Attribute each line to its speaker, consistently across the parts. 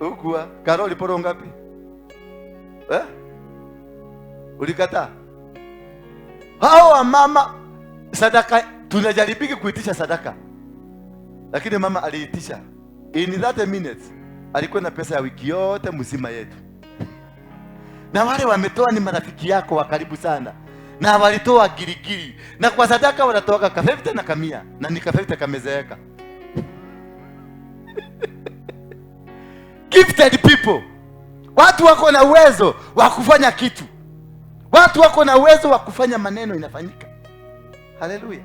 Speaker 1: Hukuwa Karo, uliporo ngapi? Eh? Ulikataa? Hao wamama sadaka, tunajaribiki kuitisha sadaka, lakini mama aliitisha in 30 minutes, alikuwa na pesa ya wiki yote mzima yetu. Na wale wametoa ni marafiki yako wa karibu sana, na walitoa girigiri, na kwa sadaka wanatoka ka50 na kamia, na ni ka50 kamezeeka. Gifted people, watu wako na uwezo wa kufanya kitu, watu wako na uwezo wa kufanya maneno inafanyika. Haleluya!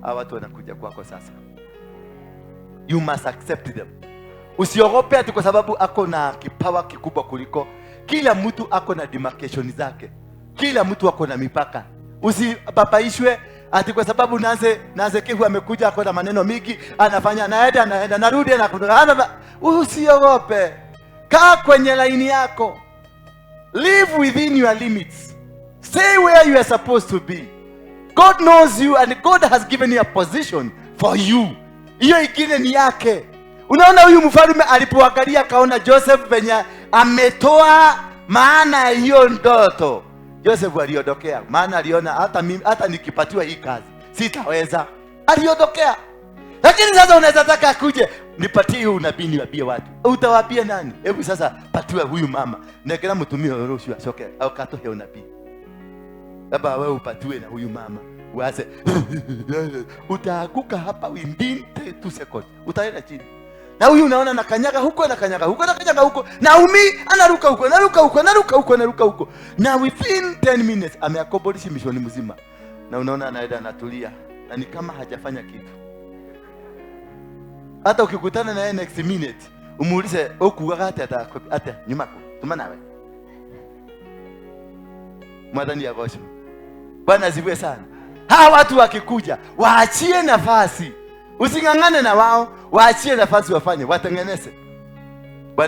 Speaker 1: Hawa watu wanakuja kwako sasa, you must accept them. Usiogope ati kwa sababu ako na kipawa kikubwa kuliko. Kila mtu ako na demarcation zake, kila mtu ako na mipaka. Usibabaishwe ati kwa sababu Naze Kihu amekuja ako na maneno mingi, anafanya anaenda anaenda narudi anakuja. Usiogope, kaa kwenye laini yako, live within your limits, stay where you are supposed to be. God knows you and God has given you a position for you. Hiyo ingine ni yake. Unaona, huyu mfalme alipoangalia akaona Joseph venye ametoa maana ya hiyo ndoto. Joseph aliondokea, maana aliona hata mimi, hata nikipatiwa hii kazi sitaweza. Aliondokea. Lakini sasa unaweza taka akuje, nipatie huyu unabii niwaambie watu. Utawaambia nani? Hebu sasa patiwe huyu mama. Nekera mtumie rushwa acoke akatohe unabii. Labda wewe upatiwe na huyu mama. Uanze utaanguka hapa within 2 seconds. Utaenda chini. Na huyu unaona anakanyaga huko, anakanyaga huko, anakanyaga huko. Naomi anaruka huko, anaruka huko, anaruka huko, anaruka huko. Na within 10 minutes ameaccomplish mission mzima. Na unaona anaenda anatulia. Na ni kama hajafanya kitu. Hata ukikutana na yeye next minute, umuulize ukugaga atia, atakwambia atia nyuma ko. Tuma nawe. Mwathani agocwo. Bwana asifiwe sana. Hawa watu wakikuja, waachie nafasi. Using'ang'ane na wao, waachie nafasi wafanye, watengeneze.